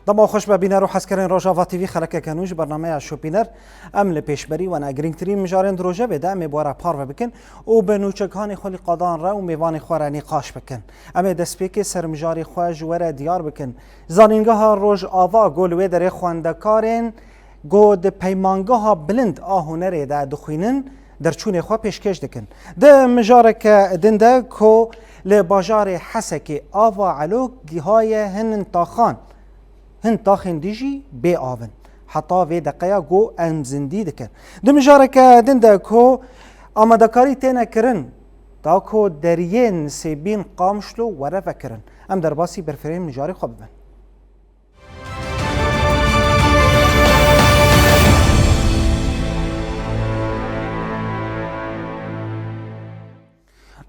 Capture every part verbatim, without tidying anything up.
Dema xweş be bîner û hezkerên Rojava T V, xelekeke nû ji bernameya Şopîner. Em li pêşberî we ne girîngtirîn mijarên di rojevê de em ê bi we re parve bikin û bi nûçekanê xwe lî qadan re û mêvanê xwe re nîqaş bikin. Em ê destpêkê ser mijarê xwe ji we re diyar bikin. Zanîngeha Rojava ku li wê derê xwendekarên ku di Peymangeha Bilind a Hunerê de dixwînin, derçûnê xwe pêşkêş dikin. Di mijareke din de ku li bajarê Hesekê ava Elo gihaye hin taxan, hin taxên dî jî bê av in. Heta vê deqeya ku em zindî dikin. Di mijareke din de ku amadekarî têne kirin, da ku deriyên Sêbîn Qamişlo were vekirin. Em derbasî berfirehên mijarê xwe bibin.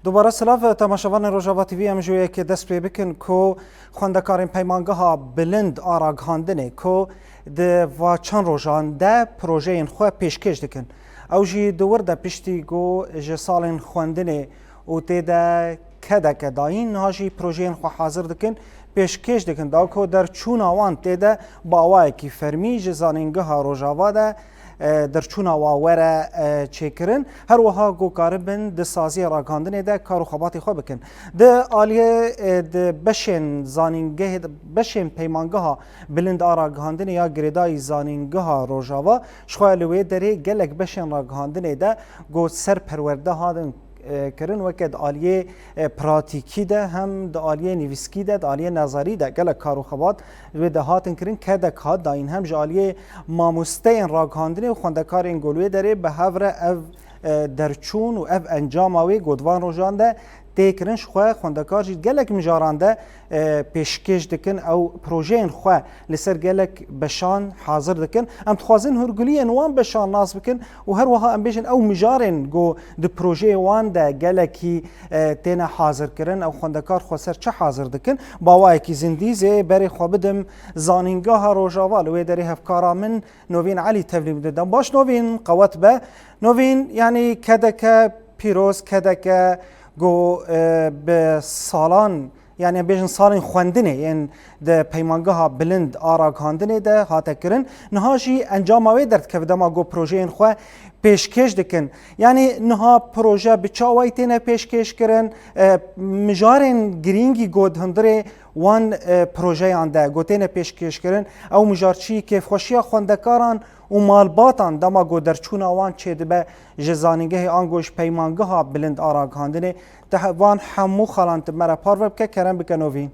Dubare silav, temaşevanên Rojava T V, em ji wê yekê dest pê bikin ku xwendekarên Peymangeha Bilind a Ragihandinê ku di va çend rojan de projeyên xwe pêşkêş dikin. Ew jî di wir de piştî ku ji salên xwendinê û tê de kedeke dayîn, niha jî projeyên xwe hazir dikin, pêşkêş dikin. Da ku derçûna wan tê de bi awayekî fermî ji Zanîngeha Rojava de, e, derçûna wa were, e, çêkirin. Her wiha ku karibin di saziyê ragihandinê de kar û xebatê xwe bikin. Di aliyê, e, di beşên zanîngehê de, beşên Peymangeha Bilind a Ragihandinê ya girêdayî Zanîngeha Rojava, ji xwe li wê derê gelek beşên ragihandinê de ku ser perwerde hatin, e, kirin, weke di aliyê, e, pratîkî de, hem di aliyê nivîskî de, di aliyê nezerî de gelek kar û xebat wê de hatin kirin. Kedek hat dayîn hem ji aliyê mamosteyên ragihandinê û xwendekarên ku li wê derê bi hev re ev, e, derçûn û ev encama wê ku di van rojan de tê kirin. Ji xwe xwendekar jî gelek mijaran de, e, pêşkêş dikin, ew projeyên xwe li ser gelek beşan hazir dikin. Em dixwazin hûrguliyên wan beşan nas bikin û her wiha em bêjin ew mijarên ku di projeyê wan de gelekî, e, têne hazirkirin, ew xwendekar xwe ser çi hazir dikin. Bi awayekî zindî zê berê xwe bidim Zanîngeha Rojava, li wê derê hevkara min Novîn Elî tevlî min dide. Baş Novîn, qewet be. Novîn, yanî kedeke pîroz, kedeke ku, e, bi salan, yanî em bêjin salên xwendinê yên di Peymangeha Bilind a Ragihandinê de hate kirin. Niha jî encama wê derdikeve dema ku projeyên xwe pêşkêş dikin. Yanî niha proje bi çi awayî têne pêşkêş kirin? E, mijarên girîngî ku di hundirê wan, e, projeyan de ku têne pêşkêş kirin, ew mijar çi? Kêfxweşiya xwendekaran û malbatan dema ku derçûna wan çêdibe ji zanîngehê ango ji Peymangeha Bilind a Ragihandinê. Te he-, van hemû xalan tu me re parve bike, kerem bike Novîn.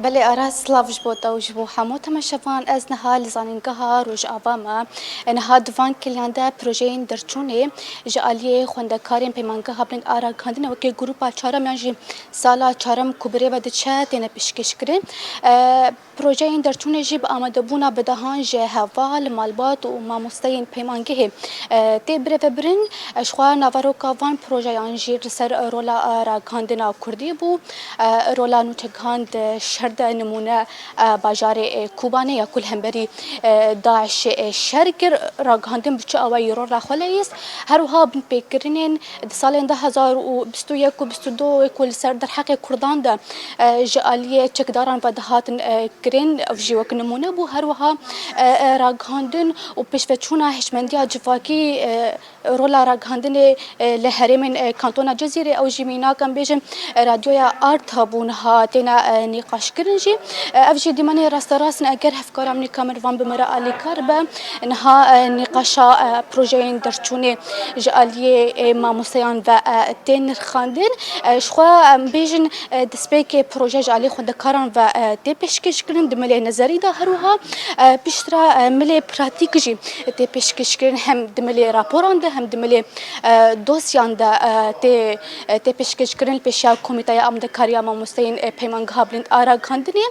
Belê Aras, silav ji bo te û ji bo hemû temaşevan. Ez niha li Zanîngeha Rojava me. Niha di van kiliyan de projeyên derçûnê ji aliyê xwendekarên Peymangeha Bilind a Ragihandinê wekî grûpa çarem yan jî sala çarem ku bi rê ve diçe têne pêşkêşkirin. E, projeyên derçûnê jî bi amadebûna bi dehan ji heval, malbat û mamosteyên peymangehê, e, tê birêvebirin. E, ji xwe naveroka van projeyan jî li ser rola, e, ragihandina kurdî bû. E, rola nûçekan di şer de nimûne, e, bajarê, e, Kobanê ya ku li hemberî, e, DAIŞê, e, şer kir, ragihandin bi çi awayî rola xwe leyîst. Her wiha binpêkirinên di salên du hezar û bîst û yek û bîst û du ku li ser derheqê kurdan de, e, ji aliyê çekdaran ve dihatin, e, kirin, ev jî wek nimûne bû. Her wiha, e, e, ragihandin û pêşveçûna hişmendiya civakî, e, rola ragihandinê, e, li herêmên, e, kantona Cizîrê, ew jî mînak em bêjin, e, radyoya Arta bû niha têne, e, nîqaşkirin jî. E, ev jî dîmenê rasterast in, eger hevkara min û kamervan bi me re alîkar be. Niha, e, nîqaşa, e, projeyên derçûnê ji aliyê, e, mamosteyan ve, e, tê nirxandin. E, ji xwe em bêjin, e, destpêkê proje ji aliyê xwendekaran ve, e, tê pêşkêşkirin, di milê nezerî de her wiha, e, piştre, e, milê pratîk jî tê pêşkêşkirin, hem di milê raporan de hem di milê, e, dosyan de, e, tê, e, tê pêşkêşkirin li pêşiya Komîteya Amadekariya Mamosteyên, e, Peymangeha Bilind a Kandinê,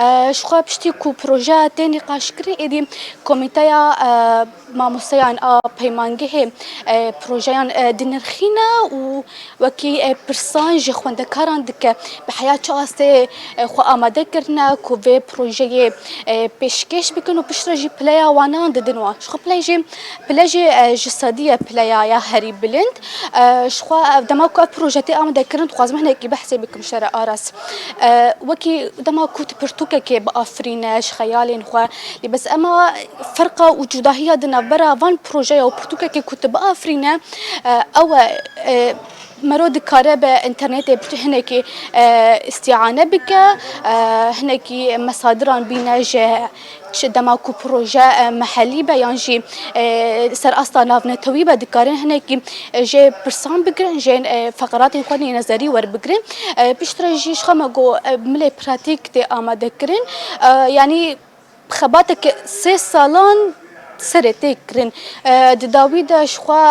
e, ji xwe piştî ku projeya tê nîqaşkirin, êdî komîteya, e, mamosteyan a peymangehê, e, projeyan, e, dinirxîne û wekî, e, pirsan ji xwendekaran dike. Bi heya çi astê, e, xwe amade kirine ku vê projeyê, e, pêşkêş bikin û piştre jî pileya wanan didin wan. Ji xwe pile jî, pile jî, e, ji sedî ye pileya ya herî bilind. E, ji xwe ev dema ku ev proje tê amade kirin, dixwazim hinekî behsê bikim ji te re Aras. E, wekî dema ku tu pirtûkekê biafirîne ji xeyalên xwe, lê bes ema ferqa û cudahiya di navbera van projeya û pirtûkekê ku tu biafirîne, e, ew e, e, mero dikare bi înternetê hinekî, e, îstîane bike, e, hinekî mesadiran bîne ji çi dema ku proje, e, mehellî be yan jî, e, ser asta navnetewî be, dikarin hinekî, e, jê pirsan bigirin, jê, e, feqeratên xwe yên nezerî werbigirin. E, piştre jî ji xwe me got, e, milê pratîk tê amadekirin. E, yanî xebateke sê salan serê tê kirin. E, di dawî de ji xwe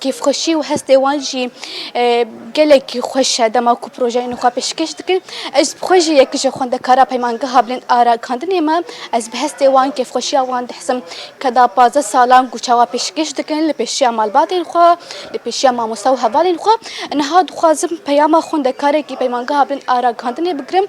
kêfxweşî û hestê wan jî, e, gelekî xweş e dema ku projeyên xwe pêşkêş dikin. Ez bi xwe jî yek ji xwendekara Peymangeha Bilind a Ragandinê me. Ez bi hestê wan, kêfxweşiya wan dihizim. Keda pazdeh salan ku çawa pêşkêş dikin li pêşiya malbatên xwe, li pêşiya mamoste û hevalên xwe. Niha dixwazim peyama xwendekarekî Peymangeha Bilind a Ragandinê bigirim.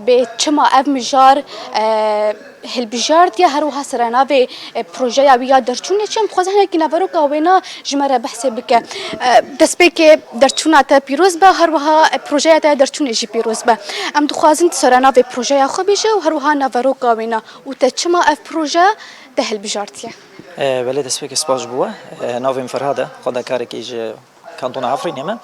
Bê çima ev mijar, e, hilbijartiye, her wiha serenavê, e, projeya wî ya derçûnê çi ye? Em dixwazin hinekî naveroka wêna ji me re behsê bike. E, destpêkê derçûna te pîroz be, her wiha, e, projeya te ya derçûnê jî pîroz be. Em dixwazin tu serenavê projeya xwe bêje û her wiha naveroka wêna û te çima ev proje te hilbijartiye. E, belê, destpêkê spas ji bo we. E, navê min Ferhad e, xwendekarekî ji Kantona Efrînê me.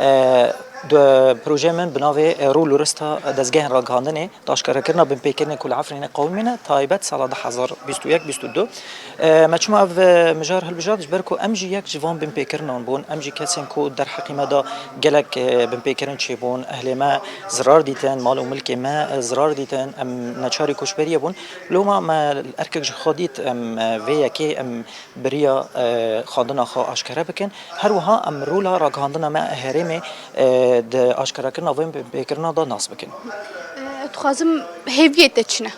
E, di projeyê min bi navê, e, Rû Lurista Dezgehên Ragihandinê, di aşkarekirina binpêkirinê ku li Efrînê qewimîne, taybet sala du hezar bîst û yek bîst û du. E, me çima ev, e, mijar hilbijart? Ji ber ku em jî yek ji van binpêkirinan bûn, em jî kesên ku derheqî me de gelek, e, binpêkirin çêbûn, ehlê me zirar dîtin, mal û milkê me, e, zirar dîtin, em neçarî koçberiyê bûn. Loma me erkek ji xwe dît, em, e, vê yekê em biriya, e, xwendina xwe aşkere bikin. Her wiha em rola ragihandina me herêmê, e, di aşkerekirina vê pêkirina de nas bikin. E, dixwazim hêviyê te çi ne?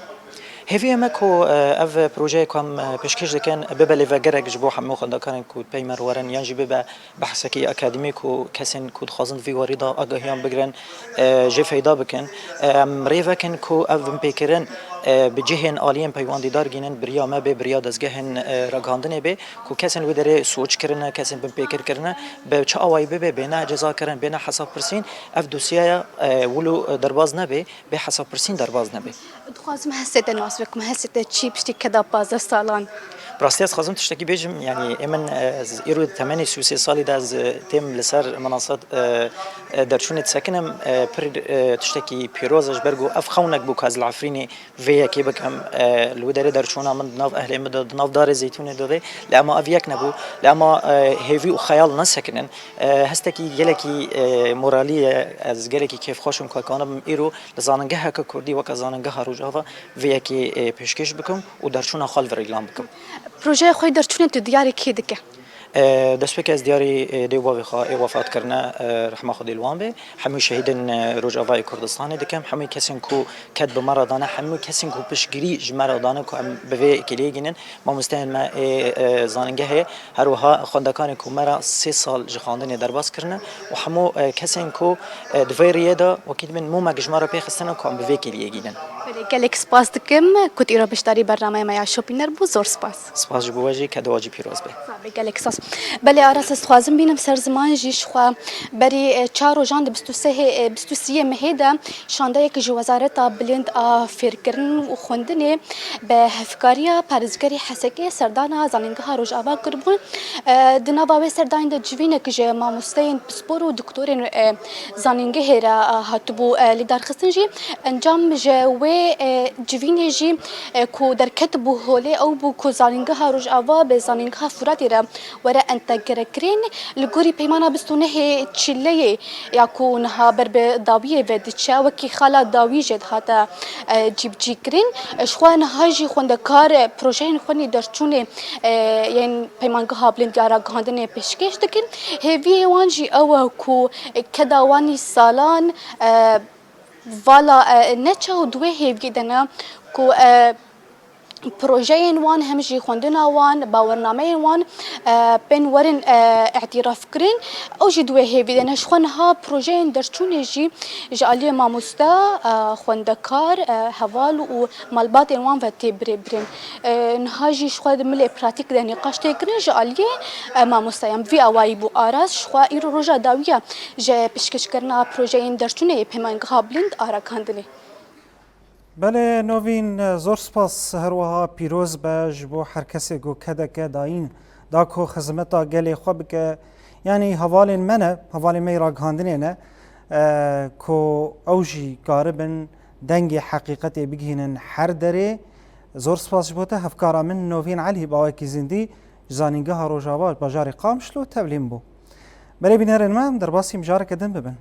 Hêviyê me ku, e, ev projeyê ku em, e, pêşkêş dikin bibe lêvegerek ji bo hemû xwendekarên ku pey me re werin yan jî bibe behsekî akademî ku kesên ku dixwazin vî warî de agahiyan bigirin, e, jê feyda bikin. E, em rê vekin ku ev binpêkirin, e, bi cihên aliyên peywendîdar gînin, biriya me bê, biriya dezgehên, e, ragihandinê bê, ku kesên wê derê soç kirine, kesên binpêkir kirine, bi çi awayî bibe, bêne cezakirin, bêne hesabpirsîn, ev dosyeya, e, wilo, e, derbaz nebe, bê hesabpirsîn derbaz nebe. Dixwazim hestê te nas bikim, hestê te çi piştî keda pazdeh salan? Bi rastî ez dixwazim tiştekî bêjim, yanî ê min, e, ez îro di temenê sî û sê salî de ez, e, têm li ser menasat, e, e, derçûnê disekinim, e, pir, e, tiştekî pîroz e, ji ber ku ev xewnek bû ku ez li Efrînê vê yekê bikim, e, li wê derê derçûna min di nav ehlê min de, di nav darê zeytûnê de, lê ema ev yek nebû, lê ema, e, hêvî û xeyal nesekinin. E, hestekî gelekî, e, moralî ye, ez gelekî kêfxweş im ku ez kanibim îro li zanîngeheke kurdî weke Zanîngeha Rojava vê yekê, e, pêşkêş bikim û derçûna xwe li vir îlan bikim. Projeya xwe yê derçûnê tu diyarî kê dike? E, destpêkê ez diyarî, e, dê û bavê xwe ê wefat kirine, e, rehma Xwedê li wan be. Hemû şehîdên, e, Rojavayê Kurdistanê dikim. Hemû kesên ku ked bi me re dane, hemû kesên ku piştgirî ji me re dane ku em bi vê kêliyê gînin. Mamosteyên me ê, e, zanîngehê, her wiha xwendekarên ku me re sê sal ji xwendinê derbas kirine û hemû, e, kesên ku, e, di vê riyê de wekî dibin momek ji me re pê xistine ku em bi vê kêliyê gînin. Belê, gelek spas dikim ku tu îro beşdarî bernameya me ya Şopîner bû. Zor spas. Spas ji bo we jî, keda we jî pîroz be. Sax be, gelek spas. Belê Aras, ez dixwazim bînim ser ziman jî ji xwe. Berî, e, çar rojan di bîst û sê hê, e, bîst û siyê mehê de şandeyek ji Wezareta Bilind a Fêrkirin û Xwendinê bi hevkariya parêzgerê Hesekê serdana Zanîngeha Rojava kiribûn. E, di nava wê serdanê de civînek ji mamosteyên pispor û doktorên, e, zanîngehê re, e, hatibû, e, lîdarxistin jî. Encam ji wê, e, civînê jî, e, ku derketibû holê ew bû ku Zanîngeha Rojava bi Zanîngeha Furatê re were entegrekirin. Li gorî peymana bîst û nehê Çileyê ya ku niha ber bi dawiyê ve diçe, wekî xala dawî jê dihate, e, cîbicîkirin. E, ji xwe niha jî xwendekar, e, projeyên xwe yên derçûnê, e, yên Peymangeha Bilind ya Ragihandinê pêşkêş dikin. Hêviyê wan jî ew e ku, e, keda wan î salan, e, Vala, e, ne çaw di wê hêviyê de ne ku, e, projeyên wan hem jî xwendina wan, bawernameyên wan, e, bên werin, e, îtîrafkirin. Ew jî di wê hêvî de ne. Ji xwe niha projeyên derçûnê jî ji aliyê mamoste, e, xwendekar, e, heval û malbatên wan ve tê birêbirên. E, niha jî ji xwe di milê pratîk de nîqaş tê kirin ji aliyê, e, mamosteyan. Bi vî awayî bû. Aras ji xwe îro roja dawî ye ji pêşkêşkirina projeyên derçûnê yê Pêmangeha Bilind a Ragihandinê. Belê Novîn, zor spas, her wiha pîroz be ji bo her kesê ku kedeke dayîn da ku xizmeta gelê xwe bike. Yanî hevalên me ne, hevalên me yê ragihandinê ne, e, ku ew jî karibin dengê heqîqetê bigihînin her derê. Zor spas ji bo te, hevkara min Novîn Elî bi awayekî zindî ji Zanîngeha Rojava bajarê Qamişlo tevlî min bû. Belê bînerên me, em derbasî mijareke din bibin.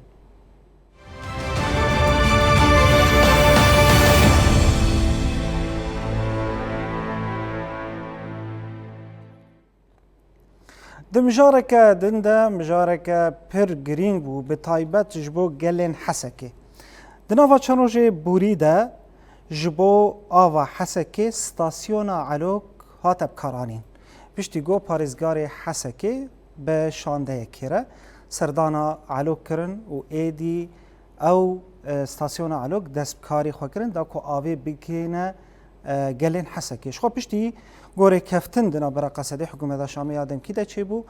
Di mijareke din de, mijareke pir girîng bû, bi taybet ji bo gelên Hesekê. Di nava çend rojê borî de ji bo ava Hesekê stasyona Elok hate bikaranîn. Piştî ku parêzgarê Hesekê bi şandeyekê re serdana Elok kirin û êdî ew, e, stasyona Elok dest bi karê xwe kirin, da ku avê bigihîne, e, gelên Hesekê. Ji xwe piştî gorêkeftin di navbera Qesedê hikûmeta Şamê ya demkî de çêbû,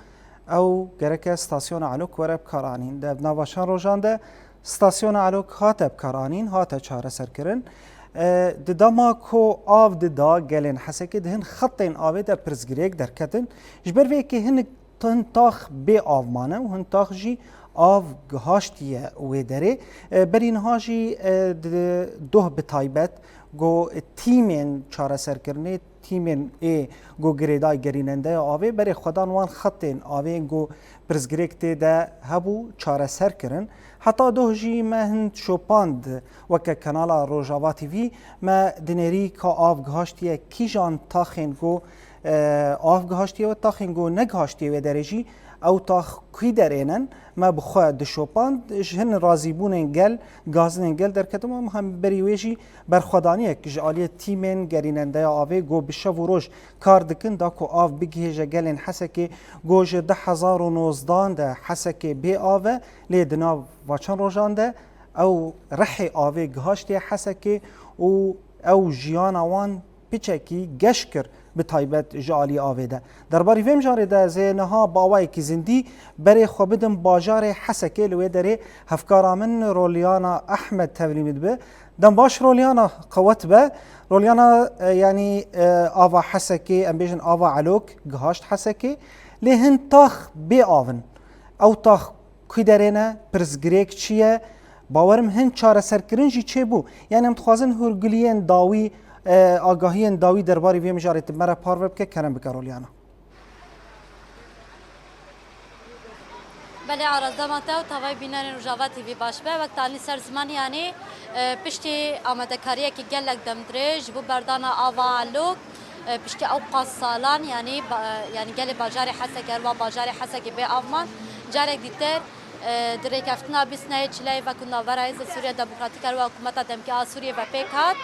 ew gereke stasyona Elok were bikaranîn. Di nava çend rojan de stasyona Elok hate bikaranîn, hate çareserkirin. E, di dema ku av dida gelên Hesekê, di hin xetên avê de pirsgirêk derketin. Ji ber vê yekê hinek hin tax bê av mane û hin tax jî av gihaştiye wê derê. E, berî niha jî, e, di doh bi taybet ku tîmên çareserkirinê, tîmên ê ku girêdayî gerînendeya avê, berê xwedan wan xetên avê ku pirsgirêk tê de hebû, çareser kirin. Heta doh jî me hin şopand, weke kanala Rojava T V, me dinêrî ka av gihaştiye kîjan taxên ku, e, av gihaştiye wê, taxên ku negihaştiye wê derê jî, ew tax kî derê ne, me bi xwe dişopand, ji hin razîbûnên gel, gazinên gel derketin, û em hem berî wê jî berxwedaniyek ji aliyê tîmên gerînendeya avê ku bi şev û roj kar dikin, da ku av bigihêje gelên Hesekê, ku ji du hezar û nozdan de Hesekê bê av e, lê di nav va çend rojan de ew rihê avê gihaştiye Hesekê û ew jiyana wan piçekî geş kir, bi taybet ji alî avê de. Derbarî vê mijarê de ez ê niha bi awayekî zindî berê xwe bidim bajarê Hesekê, li wê derê hevkara min Rolyana Ehmed tevlî min dibe. Dem baş Rolyana, qewet be. Rolyana, e, yanî, e, ava Hesekê, em bêjin ava Elok, gihaşt Hesekê. Lê hin tax bê av in. Ew tax kî derê ne, pirsgirêk çi ye? Bawerim hin çareserkirin jî çêbû. Yanî em dixwazin hûrguliyên dawî, e, agahiyên dawî derbarê vê mijarê tu me re parve bike, kerem bike Rolyana. Belê, aras dema te û tevayî bînerên Rojava T V baş be. Wek tanî ser ziman, yanî, e, piştî amadekariyekî gelek demdirêj ji bo berdana ava Elok, e, piştî ew qas salan, yanî ba-, yanî gelê bajarê Hesekê, her wa bajarê Hesekê bê av man, carek dîtir, e, di rêkeftina bîst nehê çileyê ve ku navbera Hêzên Sûriya Demokratîk, her wa hikûmeta demkî a Sûriyê ve pêk hat,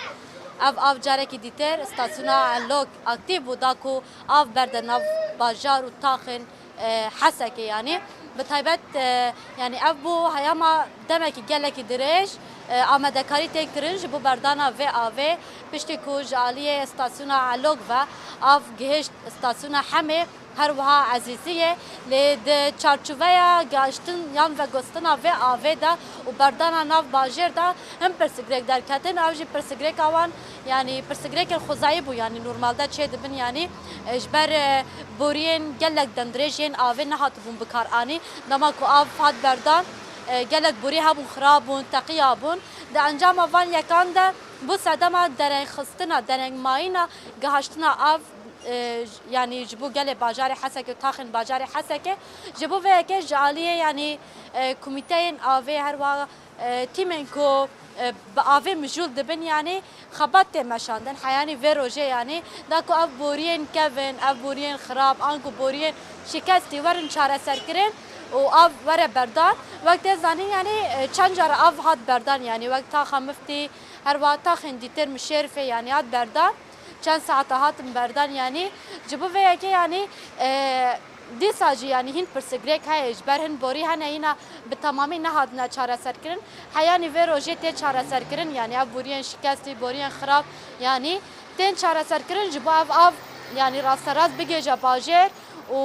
ev av carekî dîtir stasyona Elok aktîf bû, da ku av berde nav bajar û taxên, e, Hesekê, yanî bi taybet, e, yanî ev bû heyama demekî gelekî dirêj, e, amadekarî tê kirin ji bo berdana vê avê, piştî ku ji aliyê stasyona Elok ve av gihişt stasyona Hemê, her wiha Ezîziyê, lê di çarçoveya gihiştin yan vegostina vê avê de û berdana nav bajêr de hin pirsgirêk derketin, ew jî pirsgirêka wan, yanî pirsgirêkên xwezayî bû, yanî normalde çêdibin, yanî, e, ji ber, e, boriyên gelek demdirêj yên avê nehatibûn bikaranî. Dema ku av hat berdan, e, gelek borî hebûn, xirab bûn, teqiya bûn. Di encama van yekan de bû sedema derengxistina, derengmayîna gihaştina av, e, j-, yanî ji bo gelê bajarê Hesekê û taxên bajarê Hesekê. Ji bo vê yekê ji aliyê, yanî, e, komîteyên avê, her wiha, e, tîmên ku, e, bi avê mijûl dibin, yanî xebat tê meşandin. Heyanî vê rojê, yanî da ku ev boriyên kevin, ev boriyên xirab, anku boriyên şikestî werin çareserkirin û av were berdan. Wek tê zanîn, yanî, e, çend cara av hat berdan, yanî wek taxa Miftî, her wiha taxên dîtir Mişêrifê, yanî hat berdan. Çend saeta hatin berdan, yanî ji bo vê yekê, yanî, e, dîsa jî, yanî hîn pirsgirêk heye, ji ber hin borî hene hîna bi temamî nehatine çareserkirin. Heyanî vê rojê tê çareserkirin, yanî ev boriyên şikestî, boriyên xirab, yanî tên çareserkirin ji bo ev av, yanî rasterast bigêje bajêr û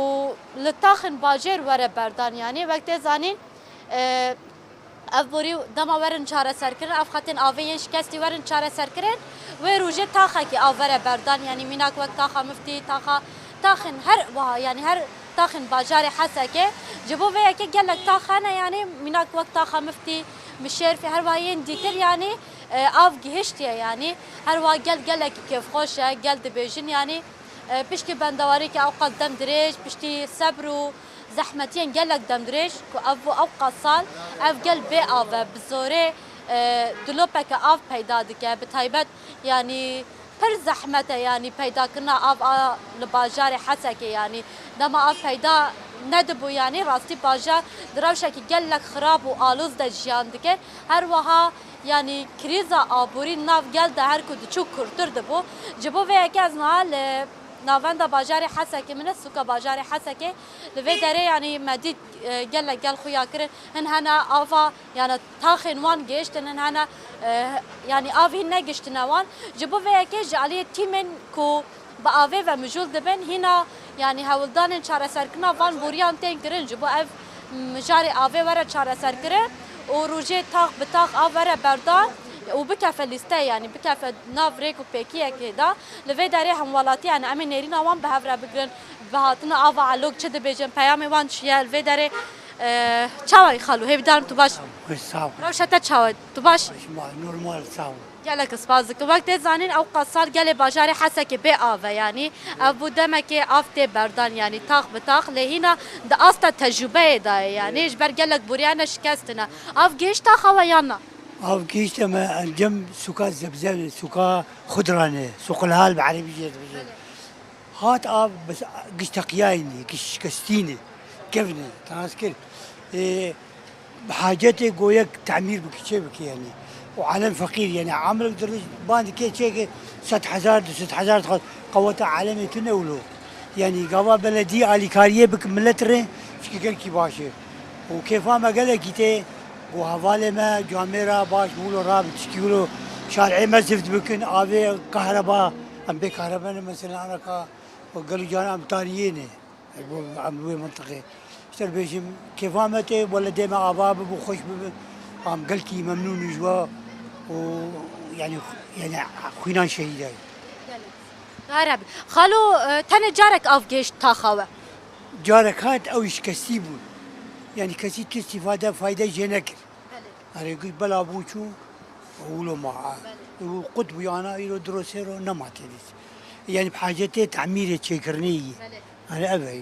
li taxin bajêr were berdan, yanî wek tê zanîn, e, ev borî dema werin çareserkirin, ev xetên avê yên şikestî werin çareserkirin, wê rojê taxekî av were berdan, yanî mînak wek taxa Miftî, taxa, taxên her wiha, yanî her taxên bajarê Hesekê. Ji bo vê yekê gelek tax hene, yanî mînak wek taxa Miftî, Mişêrifê, her wiha yên dîtir, yanî, e, av gihiştiye, yanî her wiha gel gelekî kêfxweş e, gel dibêjin, yanî, e, piştî bendewariyeke ewqas dem dirêj, piştî sebr û zehmetiyên gelek demdirêj ku ev bû ewqas sal, ev gel bê av e, bi zorê, e, dilopeke av peyda dike. Bi taybet, yanî pir zehmet e, yanî peydakirina av a li bajarê Hesekê, yanî dema av peyda nedibû, yanî rastî bajar di rewşekî gelek xirab û aloz de jiyan dike. Her wiha, yanî krîza aborî nav gel de her ku diçû kurtir dibû. Ji bo vê yekê ez niha li navenda bajarê Hesekê, min e sûka bajarê Hesekê, li vê derê, yanî me dît, e, gelek gel xuya kirin. Hin hene ava, yanî taxên wan gihiştin, hin hene, e, yanî av hîn negihiştine wan. Ji bo vê yekê ji aliyê tîmên ku bi avê ve mijûl dibin, hîna, yanî hewldanên çareserkirina van boriyan tên kirin. Ji bo ev mijarê avê were çareserkirin û rojê tax bi tax av were berdan û bikefe lîste, yanî bikefe nav rêk û pêkiyekê de. Li vê derê hemwelatî, yanî em ê nêrîna wan bi hev re bigirin, bi hatina ava Elok çi dibêjin, peyamê wan çi ye? Li vê derê, e, çawa yî xalo? Hêvîdarim tu baş. Wê sağ ol. Rewşa te çawa ye? Tu baş? Baş ma, normal, sağ ol. Gelek spas dikim. Wek tê zanîn, ewqas sal gelê bajarê Hesekê bê av e, yanî ev bû demekê av tê berdan, yanî tax bi tax, lê hîna di asta tecrûbeyê de ye, yanî ji ber gelek boriyane şikestine. Av gihişt taxa we yan na? Av gihişte me, em cem sûka Zebzeb, sûka Xudranê, sûqul hal bi erebî jê dibêjin. Hat av, bes giş teqiyayî ne, giş şikestî ne, kevne, tenas kir. Ê, bi hacetê goyek temîr bikî, çê bikî yanî. Û alem feqîr yanî, amilek dirij ban dikê çêke sed hezar, du sed hezar dixwaz. Qeweta alemê tune wilo. Yanî gava beledî alîkariyê bik millet rê, çikî gelkî baş e. Û kêfa me gelekî tê, ku hevalê me camêra baş wilo rabin, çikî wilo şarê me zift bikin, avê, kahreba, em bê kahreba ne mesela anaka, o gelo can em tariyê ne. Em wê mintiqê. Îşte dibêjim, kêfa me tê, wele dê me ava bibe, xweş bibe. Em gelkî memnûn in ji we û, yanî, yanî xwînan şehîd e. Yarabbî. Xalo, e, tenê carek av gihişt taxa we? Carek hat, ew şikestî bûn. Yanî kesî tu îstîfade, fayde jê nekir. Erê, giş bela bû çû, wilo ma. Û qut bû ana, îro diro sêro nema tê dît. Yanî bi hacetê temîrê çêkirinê yî. Erê, ev e.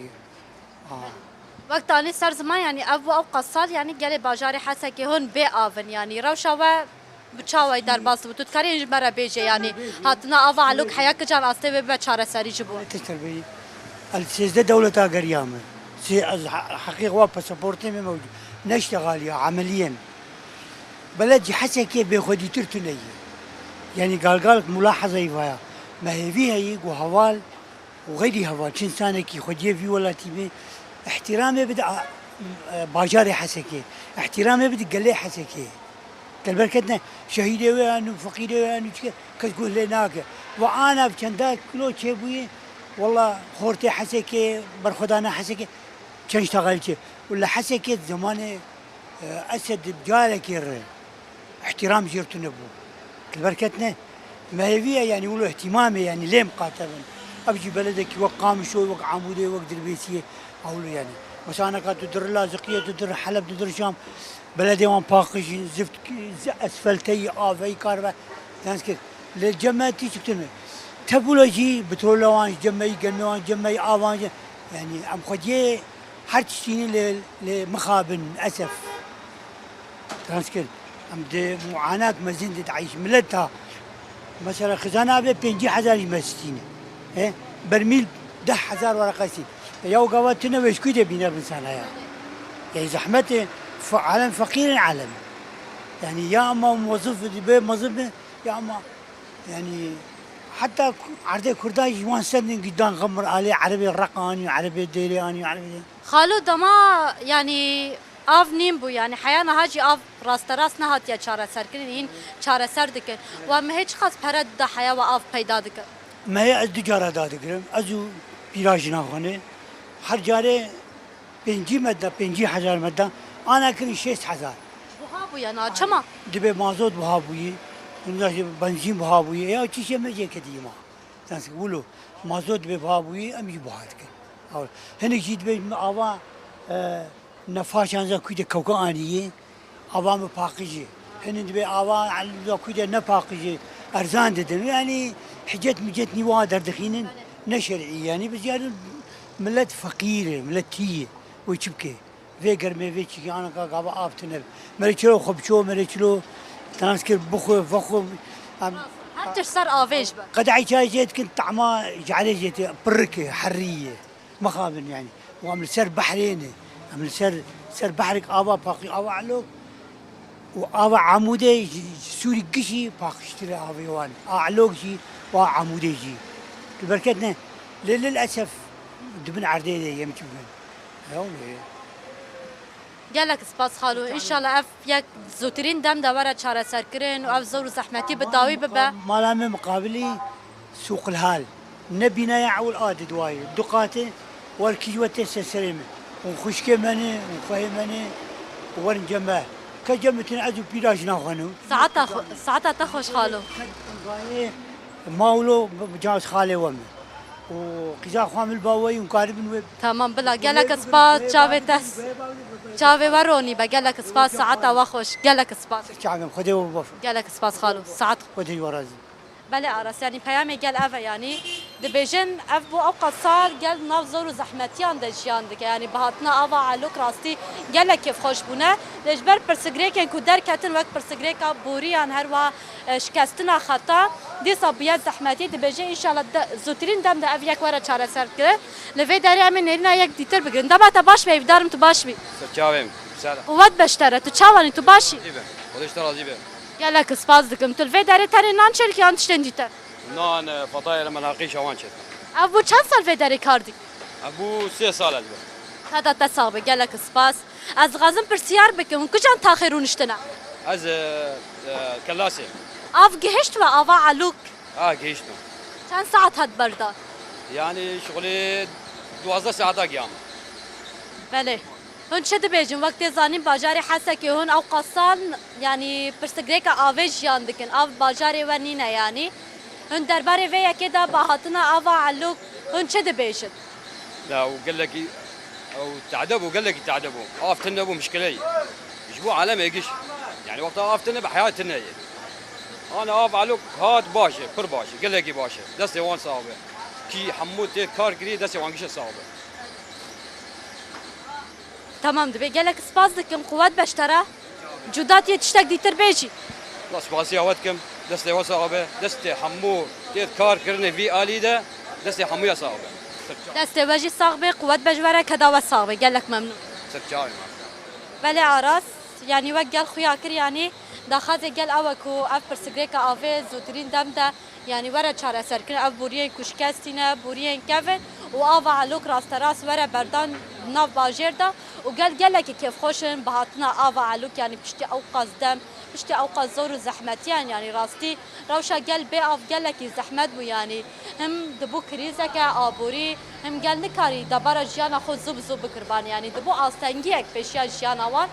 Wek tanî ser ziman, yanî ev bû ewqas sal, yanî gelê bajarê Hesekê hûn bê av in, yanî rewşa we bi çawayî derbas dibû? Tu dikarî ji me re bêjê, yanî hatina ava Elok heya kican astê wê bibe çareserî ji bo? Tişt terbiyê. El sêzdeh dewleta geriya me. Sê ez he-, heqî xwe pasaportê me mewcûd. Neştexaliya, emeliyen. Beled ji Hesekê bêxwedîtir tune ye. Yanî galgal mulahezeyî vaya. Me hêvî heyî ku heval û xeyrî heval, çi însanekî xwediyê vî welatî bê, îhtîramê bide a-, e, bajarê Hesekê, îhtîramê bide gelê Hesekê. Te li ber ketine şehîdê wê an û feqîrê wê an û çike kes guh lê nake. Ve ana bi çenda kilo çêbûyê, wela xortê Hesekê, berxwedana Hesekê, çend ji texel çê. Û li Hesekê di zemanê, e, Esed carekê re îhtîram jê tune bû. Li ber ketine, me hêvî ye, yanî wilo îhtîmamê, yanî lê miqate bin. Ev jî beledekî wek Qamişlo, wek Amûdê, wek Dirbêsiyê, ewlo yanî. Mesela neka tu dir Laziqiyê, tu dir Heleb, tu dir Şam, beledê wan paqij in, zift, esfelteyî, aveyî, kar ve, dens kir. Lê cem me tiştik tune. Tevûla jî, petrola wan, cem me yî, gelmê wan, cem me yî, avan jî. Yanî em xwediyê her tiştî ne lê, lê mixabin, esef. Transkir. Em di muanak mezin de diayîş. Milet ta, mesela, xizana be pêncî hezar jî me stîne. E, bermîl deh hezar wereqa stîn. E, ya gava tune wê ji kû de bîne bin sana ya. Yani zehmet e, fe-, alem feqîr in alem. Yani ya ama mozif be, mozif be, ya ama yani hatta ku-, erdê Kurdan jî wan sendin gidan xemir alê, erebê req anî, erebê dêlê anî, erebê Xalo, dema, yanî, av nîn bû, yanî heya niha jî av rasterast nehatiye çareserkirin, hîn çareser dikin. We mehê çiqas pere dida heya we av peyda dike? Mehê ez du cara dadigirim. Ez û pîra jina xwe ne. Her carê pêncî me da, pêncî hezar me da. Ana kirin şêst hezar. Buha bûye na, çima? Dibê mazot buha bûyî. Benzîn buha bûyî. Ya çi şey me jê kedî ma. Dens wilo mazot dibê buha bûyî, em jî buha dikin. Aw, hinek jî dibê min ava, e, nefaşan za kû de kewka anî ye, ava min paqij e. Hinek dibê ava za kû de ne paqij e, erzan didin. Yani hicet micet nî wa derdixînin, ne şerî yani. Biz yani millet feqîr e, millet tî ye. Wê çi bike? Vê germê, vê çîkî, anaka gava av tune. Merê çilo xwe biço, merê çilo transkir bixwe, vexwe. Em Her tişt ser avêj be. Qedehî çayê jê dikin, tahma jarê jê tê, pirrikê, herrî ye. Mixabin yani. Û em li ser behrê ne. Em li ser, ser behrek ava paqî, ava elok. Û ava Amûdê ji, ji Sûrî gişî paqijtir e avê wan. A elok jî, û a Amûdê jî. Li berket ne. Lê lil esef di bin erdê de yem çi bin. Ew ê. Gelek spas xalo. Înşallah ev yek zûtirîn dem de were çareserkirin û ev zor û zehmetî bi dawî bibe. Mala me miqabilî sûqilhal. Ne bînaya ewil a di duayê. Du qat e, wer kî ji we tê ser serê min. Hûn xwişkê me ne, hûn xwehê me ne, werin cem me. Ke cem min tune ez û pîra jina xwe ne. Saeta xwe, saeta te xweş xalo. Mawlo, bi, bi cihaz xalê we me. û qîza xwe min li ba we yî û karibin wê. Tamam, bila, gelek spas, çavê te, çavê we ronî be, gelek spas, saeta we xweş, gelek spas. Çavê min, Xwedê we baf. Gelek spas xalo, saet. Xwedê we razî. Belê Aras, yanî peyamê gel ev e, yanî dibêjin ev bû ew qas sal gel nav zor û zehmetiyan de jiyan dike, yanî bi hatina ava Elok rastî gelek kêfxweş bûne. Lê ji ber pirsigrêkên ku derketin wek pirsigrêka boriyan her wiha e, şikestina xeta, dîsa bûye zehmetî, dibêje, înşallah de, zûtirîn dem de ev yek were çareser kirin. Li vê derê em ê nêrîna yek dîtir bigirin. Dema te baş be, hêvîdar im tu baş bî. Ser çavê min, ser. Quwet be ji te re, tu çawan î, tu baş î? Î be, Xwedê ji te razî be. Gelek spas dikim. Tu li vê derê tenê nan çêdikî yan tiştên dîtir? Nan, e, fatayê li menaqî şawan çêdikim. Ev bû çend sal vê derê kar dî? Ev bû sê sal ez be. Te da te sax be, gelek spas. Ez dixwazim pirsiyar bikim, hûn kijan taxê rûniştine? Ez, e, e, Kelasê. Av gihişt we, ava Elûk? Ha, gihişt me. Çend saet hat berdan? Yani şixulê duwazdeh saeta giyam. Belê. Hûn çi dibêjin? Wek tê zanîn bajarê Hesekê hûn ew qas sal, yani pirsgirêka avê jiyan dikin. Av bajarê we nîne yani. Hûn derbarê vê yekê de bi hatina ava Elûk hûn çi dibêjin? La, ew gelekî, ew tehde bû, gelekî tehde bû. Av tune bû, mişkile ye. Ji bo alemê giş. Yani wexta av tune be, heyat tune ye. Ana av Elok hat baş e, pir baş e, gelekî baş e. Destê wan sax be. Kî hemû tê kar kirî, destê wan giş e sax be. Tamam dibe. Gelek spas dikim, quwet be ji te re. Cuda tê tiştek dîtir bêjî. La spasiya we dikim. Destê we sax be. Destê hemû tê kar kirinê vî alî de destê hemûya sax be. Destê we jî sax be, quwet be ji we re, keda we sax be. Gelek memnûn. Ser çavê me. Belê Aras, yanî wek gel xuya kir, yanî daxazê gel ew e ku ev pirsgirêka avê zûtirîn dem de, yanî were çareserkirin, ev boriyên ku şikestî ne, boriyên kevin û ava Elok rasterast were berdan nav bajêr de û gel gelekî kêfxweş in bi hatina ava Elok, yanî piştî ew qas dem, piştî ew qas zor û zehmetiyan, yanî rastî rewşa gel bê av gelekî zehmet bû, yanî him dibû krîzeke aborî, him gel nikarî debara jiyana xwe zû bi zû bikirban, yanî dibû astengiyek pêşiya jiyana wan.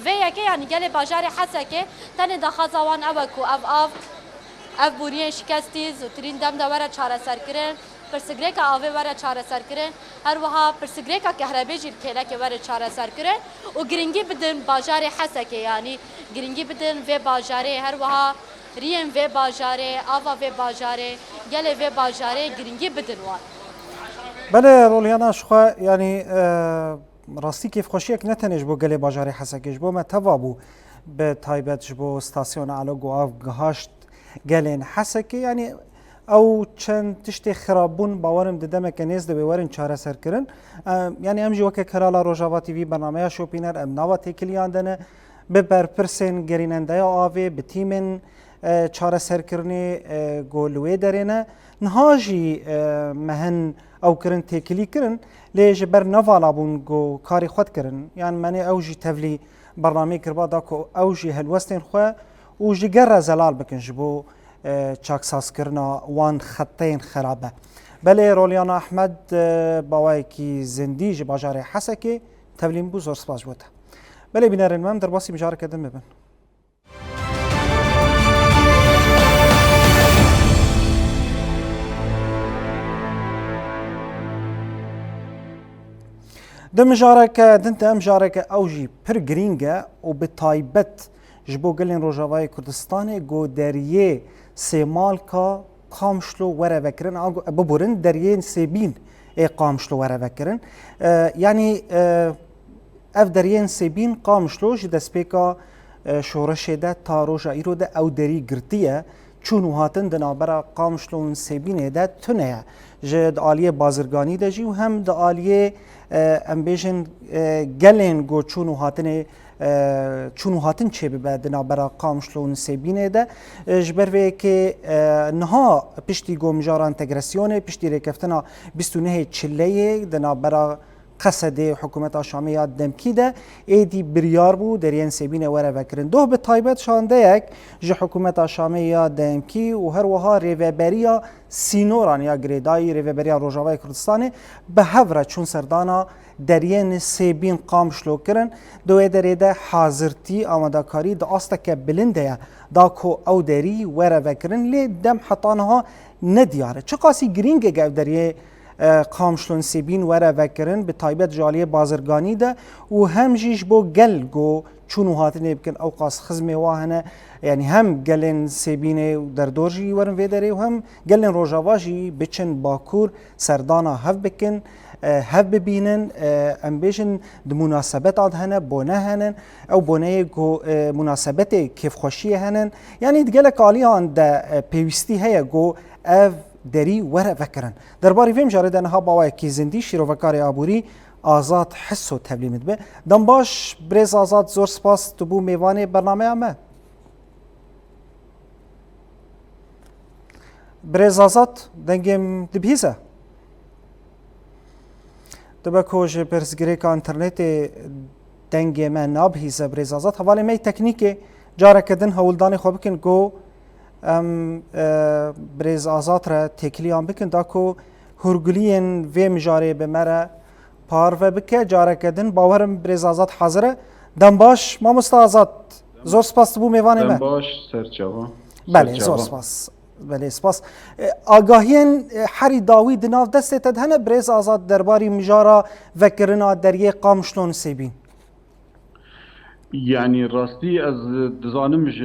Vê yekê, yanî gelê bajarê Hesekê tenê daxwaza wan ew e ku ev av, ev boriyên şikestî zûtirîn dem de were çareserkirin, pirsgirêka avê were çareserkirin, her wiha pirsgirêka kehrebê jî bi kêlekê were çareserkirin û giringî bidin bajarê Hesekê, yanî giringî bidin vê bajarê, her wiha riyên vê bajarê, ava vê bajarê, gelê vê bajarê giringî bidin wan. Belê, Rolyana, ji xwe, yanî, e, rastî kêfxweşiyek ne tenê ji bo gelê bajarê Hesekê, ji bo me teva bû. Bi taybet ji bo stasyona Alo Guav gihaşt gelên Hesekê, yanî ew çend tiştê xirabûn bawerim di demeke nêz de wê werin çareserkirin. E, yanî em jî weke Kanala Rojava T V bernameya Şopîner em nava têkiliyan de ne. Bi berpirsên gerînendeya avê, bi tîmên, e, çareserkirinê, e, ku li wê derê ne. Niha jî, e, me hin ew kirin têkilî kirin, lê ji ber nevala bûn ku karê xwe dikirin. Yan menê ew jî tevlî bernameyê kiriba da ku ew jî helwestên xwe û ji ger re zelal bikin ji bo, e, çaksazkirina wan xeteyên xerabe. Belê Rolyana Ehmed, e, bawayekî zindî ji bajarê Hesekê tevlî min bû, zor spas ji bo te. Belê bînerên me, em derbasî mijareke din bibin. Di mijareke din de em mijareke ew jî pir girîng e û bi taybet ji bo gelên Rojavayê Kurdistanê ku deriyê Sêmalka Qamişlo were vekirin, a, biborin, deriyên Sêbîn ê Qamişlo were vekirin. E, yanî, e, ev deriyên Sêbîn Qamişlo ji destpêka, e, şoreşê de ta roja îro de ew derî girtiye. Çûn û hatin di navbera Qamişlo û Sêbînê de tune ye. Ji di aliyê bazirganî de jî û hem di aliyê, e, em bêjin, e, gelên ku çûn û hatinê, e, çûn û hatin çêbibe di navbera Qamişlo û Sêbînê de. E, ji ber vê yekê, e, niha piştî ku mijara entegrasyonê, piştî rêkeftina bîst û nehê Çileyê di navbera Qesedê û hikûmeta Şamê ya demkî de êdî biryar bû deriyên Sêbînê were vekirin. Doh bi taybet şandeyek ji hikûmeta Şamê ya demkî û her wiha rêveberiya sînoran ya girêdayî, Rêveberiya Rojavayê Kurdistanê bi hev re çûn serdana deriyên Sêbîn Qamişlo kirin. Di wê derê de hazirtî, amadekarî di asteke bilind de ye da ku ew derî were vekirin, lê dem heta niha nediyar e. Çiqasî girîng e ev deriyê, e, Qamişlo û Sêbîn were vekirin, bi taybet ji aliyê bazirganî de û hem jî ji bo gel ku çûn û hatinê bikin, ew qas xizmê wa hene, yanî hem gelên Sêbînê û derdor jî werin vê derê û hem gelên Rojava jî biçin Bakur, serdana hev bikin, e, hev bibînin, e, em bêjin di munasebeta de hene, bone hene, ew boneyê ku, e, munasebetê kêfxweşiyê hene. Yanî di gelek aliyan de, e, pêwîstî heye ku ev derî were vekirin. Derbarî vê mijarê de niha bawayekî zindî, şîrovekarê aborî Azad Hiso tevlî min dibe. Dem baş, birêz Azad, zor spas tu bû mêvanê bernameya me. Birêz Azad, dengê min dibihîze? Dibe ku ji pirsgirêka înternetê dengê me nabihîze, birêz Azad. Hevalê me yê teknîkê careke din hewldanê xwe bikin ku em, e, birêz Azad re têkiliyan bikin, da ku hûrguliyên vê mijarê bi me re parve bike. Careke din bawerim birêz Azad hazir e. Dem baş, mamosta Azad. Zor spas tu bû mêvanê me. Dem baş, serçava. Belê, zor spas. Belê, spas. E, agahiyên, e, herî dawî di nav destê te de hene, birêz Azad, derbarî mijara vekirina deriyê Qamişlo û Sêbîn? Yanî rastî ez dizanim ji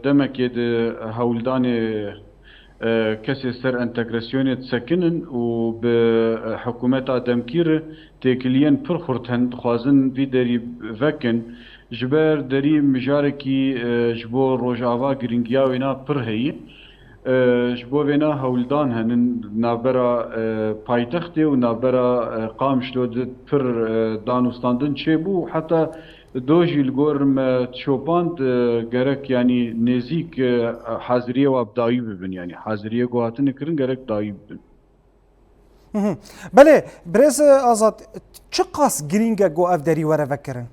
demekê di hewldanê, e, kesê ser entegrasyonê disekinin û bi, e, hikûmeta demkî re têkiliyên pir xurt hene, dixwazin vî derî vekin. Ji ber derî mijarekî, e, ji bo Rojava girîngiya wêna pir heye. E, ji bo vêna hewldan henin navbera, e, paytextê û navbera, e, Qamişlo de pir, e, danûstandin çêbû. Heta do jî li gor me şopand, e, gerek, yanî nêzîk, e, haziriyê wa bi dawî bibin, yanî haziriyê ku hatine kirin gerek dawî bibin. Hı hı. Belê, birêz Azad, çiqas girîng e ku ev derî were vekirin?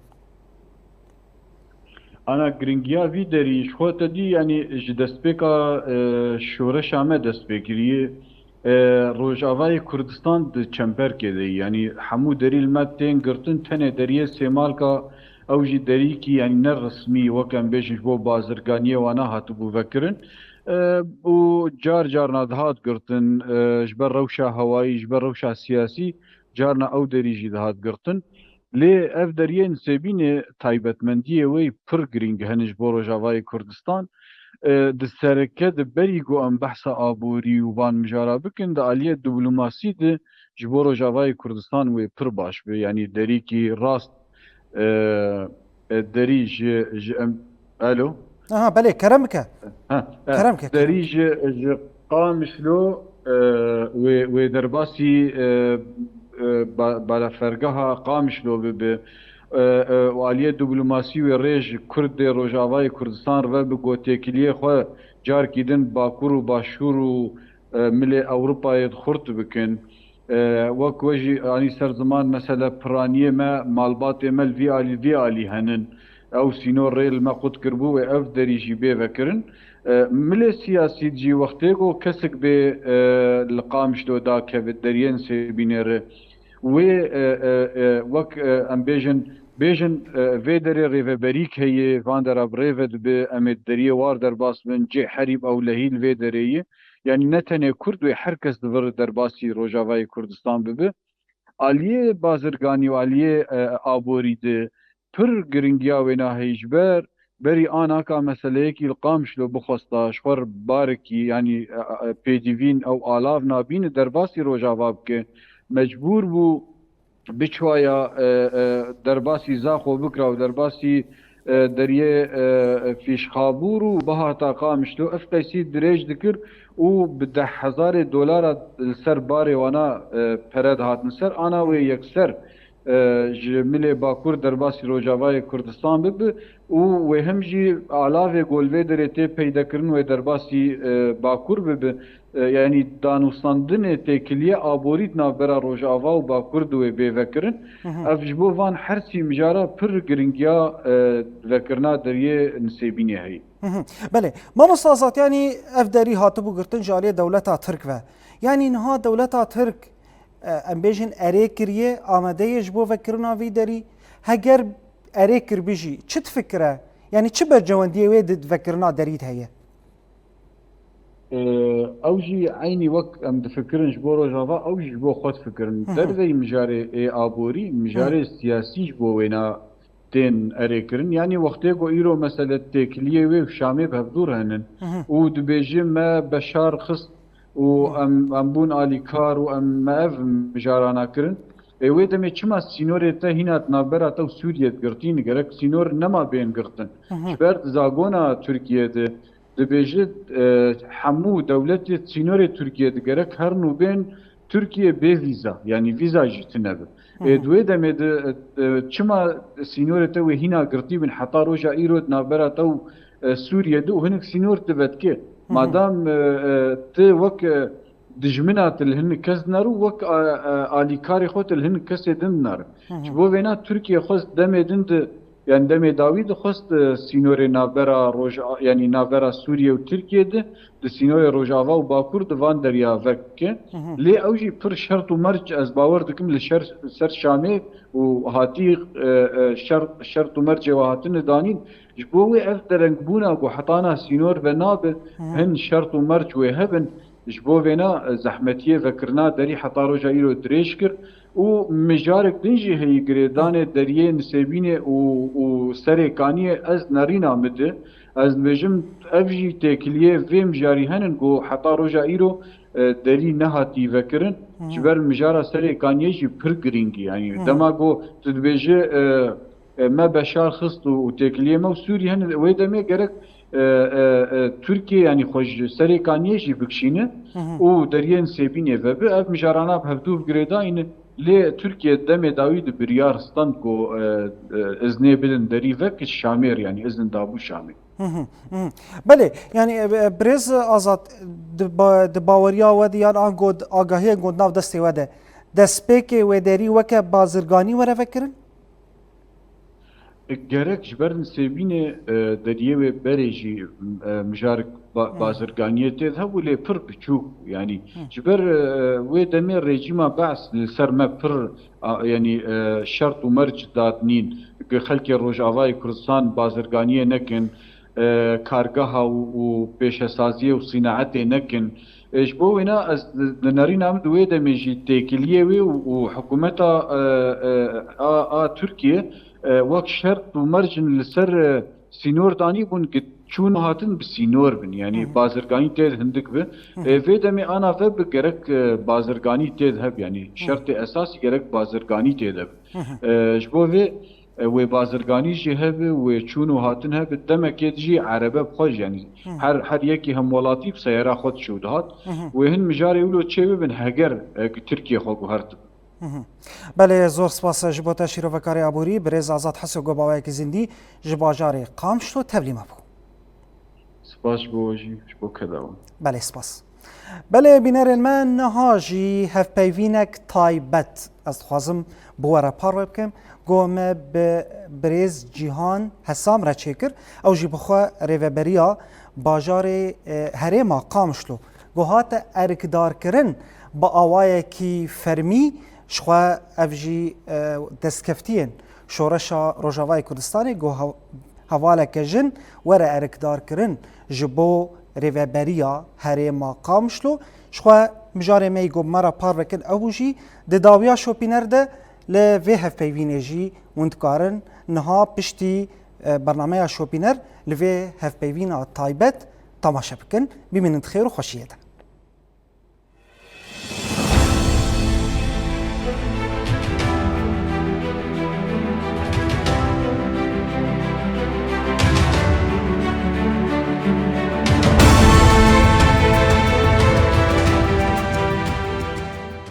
Ana girîngiya vî derî ji xwe te dî, yanî ji destpêka, e, şoreşa me dest pê kiriye. E, Rojavayê Kurdistan di çemberkê de ye. Yanî hemû derî li me tên girtin, tenê deriyê Sêmalka, ew jî derîkî, yanî ne resmî, wek em bêjin ji bo bazirganiyê wana hatibû vekirin. E, û car carna dihat girtin, e, ji ber rewşa hewayî, ji ber rewşa siyasî, carna ew derî jî dihat girtin. Lê ev deriyên Sêbînê taybetmendiyê wê pir girîng hene ji bo Rojavayê Kurdistan. E, di sereke de berî ku em behsa aborî û van mijara bikin, di aliyê diplomasî de ji bo Rojavayê Kurdistan wê pir baş be. Yanî derîkî rast, e, e, derî ji, ji em, Alo. Aha, belê, kerem bike. Ha, e, Kerem ke, kerem. Derî ji, ji Qamişlo, e, wê, wê derbasî, e, e, ba-, balafergeha Qamişlo bibe. E, e, û aliyê diplomasî wê rê ji Kurd dê Rojavayê Kurdistan re ve bi ku têkiliyê xwe carkî din Bakur û Başûr û, e, milê Ewropayê xurt bikin. E, wek we jî anî ser ziman, mesele piraniyê me, malbatê me li vî alî, vî alî henin. Ew sînor rê li me qut kiribû, wê ev derî jî bê vekirin. E, milê siyasî jî wextê ku kesik bê, e, li Qamişlo dakeve deriyê Nisêbînê re, wê, e, e, e, wek, e, em bêjin, bêjin, e, vê derê rêveberîk heye, van dera bi rê ve dibe, em ê deriyê war derbas bin, cê herîb ew lehî li vê derê ye. Yanî ne tenê Kurd wê, her kes di vir derbasî Rojavayê Kurdistan bibe. Aliyê bazirganî û aliyê, e, aborî de pir giringiya wêna heye ji ber berî ana ka meseleyekî li Qamişlo bixwesta ji xwe re barekî, yanî, e, e, pêdivîn ew alav nabîne derbasî Rojava bike. Mecbûr bû biçwaya, e, e, derbasî Zaxo bikira û derbasî, e, deriyê, e, Fîşxabûr û bihata Qamişlo, ev qeysî dirêj dikir û bi deh hezarê dolara li ser barê wana, e, pere dihatin ser, ana wê yekser, e, ji milê Bakur derbasî Rojavayê Kurdistan bibe û wê him jî alavê ku li vê derê tê peydekirin wê derbasî, e, Bakur bibe. E, yanî danûstandinê têkiliyê aborî di navbera Rojava û Bakur de wê bê vekirin. Hı hı. Ev ji bo van her sî mijara pir giringiya, e, vekirina deriyê Nisêbînê heye. Hı hı. Belê. Mamosta Azad, yanî ev derî hatibû girtin ji aliyê dewleta Tirk ve. Yanî niha dewleta Tirk, e, em bêjin erê kiriye, amade ye ji bo vekirina vî derî. Heger erê kiribî jî, çi difikire? Yanî çi bercewendiyê wê di vekirina derî de heye? Ee, ew jî eynî wek em difikirin ji bo Rojava, ew jî ji bo xwe difikirin. Hı hı. Derveyî mijarê ê aborî, mijarê, hı, siyasî ji bo wêna tên erê kirin. Yanî wextê ku îro mesele têkiliyê wê û Şamê bi hevdûr henin, hı hı, û dibêje me Beşar xist û, hı, em, em bûn alîkar û em me ev mijarana kirin. Ê wê demê çima sînorê te hîna di navbera te û Sûriyê digirtîn? Gerek sînor nema bên girtin. Hı hı. Ji ber di zagona Tirkiyê de dibêje, e, hemû dewletê sînorê Tirkiyê digerek herin û bên Tirkiye bê vîza, yanî vîza jî tune be. Hı hı. Ê, di wê demê de, e, e, çima sînorê te wê hîna girtî bin heta roja îro di navbera te û, e, Sûriye de û hinek sînor tu vedikê? Hı hı. Madam, e, e, tu wek, e, dijmina tu li hinek kes dinare û wek, e, e, alîkarê xwe tu li hinek kesê din dinare. Hı hı. Ji bo vêna Tirkiye xwest demê din de Yanî demê dawî dixwest, e, sînorê navbera Roj-, yanî navbera Sûriye û Tirkiye de, di sînorê Rojava û Bakur de van derya vekike. Hı hı. Lê ew jî pir şert û merc, ez bawer dikim li şer, ser Şamê û hatî, e, e, şer, şert û mercê we hatine danîn. Ji bo wê ev derengbûna ku hetana sînor ve nabe, hı hı, hin şert û merc wê hebin. Ji bo vêna, e, zehmetiyê vekirina derî heta roja îro dirêj kir û mijarek din jî heyî girêdanê deriyê Nisêbînê û, û Serê Kaniyê ez nerîna min de. Ez dibêjim ev jî têkiliyê vê mijarî henin ku heta roja îro, e, derî nehatî vekirin. Hı. Ji ber mijara Serê Kaniyê jî pir girîng e. Yanî, hı hı, dema ku tu dibêje, e, e, me Beşar xist û, û têkiliyê me û Sûrî hene, wê demê gerek, e, e, e, Tirkiye, yanî xwe ji Serê Kaniyê jî bikişîne, hı hı, û deriyê Nisêbînê vebe. Ev mijarana bi hevdû bi girêdayî ne. Lê Tirkiye demê dawî di biryar stand ku, e, e, iznê bidin derî vek Şamê re, yanî izin dabû Şamê. Hı hı, hı hı. Belê, yanî, e, e, birêz Azad, di ba-, di baweriya we de yan ango d-, agahiyên ku di nav destê we de, destpêkê wê derî weke bazirganî were vekirin? Gerek ji ber Nisêbînê, e, deriyê wê berê jî, e, mijarek ba-, Hı. bazirganiyê tê de hebû, lê pir biçûk, yanî Hı. ji ber, e, wê demê rejîma Be's li ser me pir, a, yanî, e, şert û merc dadinîn, ku xelkê Rojavayê Kurdistan bazirganiyê nekin, e, kargeha û, û pêşesaziyê û sînaetê nekin. E, ji bo wêna ez di, di nerîna min di wê demê jî têkiliyê wê û, û hikûmeta, e, e, a, a Tirkiye, e, wek şert û mercin li ser, e, sînor danî bûn, ku çûn û hatin bi sînor bin. Yanî Hı hı. bazirganî tê de hindik bi. Hı hı. E, vê demê ana ve bi gerek, e, bazirganî tê de heb. Yanî Hı hı. şertê esasî gerek bazirganî tê de bi. Hı hı. E, ji bo vê, E, wê bazirganî jî hebe, wê çûn û hatin hebe, demekê jî erebe bi xwe jî, yanî her, her yekî hemwelatî bi seyara xwe diçû dihat. Wê hin mijarê wilo çê bibin heger, e, Tirkiye xwe guhertibin. Belê, zor spas ji bo te şîrovekarê aborî, birêz Azad Heso, go bawayekî zindî ji bajarê Qamişlo tevlî me bû. Spas ji bo we jî, ji bo keda we. Belê, spas. Belê, bînerên me, niha jî hevpeyvînek taybet ez dixwazim bi we re parve bikim. Go me bi birêz Cîhan Hesam re çêkir. Ew jî bi xwe rêveberiya bajarê, e, herêma Qamişlo. Go hate erkdarkirin bi awayekî fermî, ji xwe ev jî, e, destkeftiyên Şoreşa Rojavayê Kurdistanê, go hev-, hevaleke jin were erkdarkirin ji bo rêveberiya herêma Qamişlo. Ji xwe mijarê me yî go me re parve kin, ew jî di dawiya şopîner de li vê hevpeyvînê jî hûn dikarin niha piştî, e, bernameya şopîner li vê hevpeyvîna taybet temaşe bikin. Bimînin di xêr û xweşiyê de.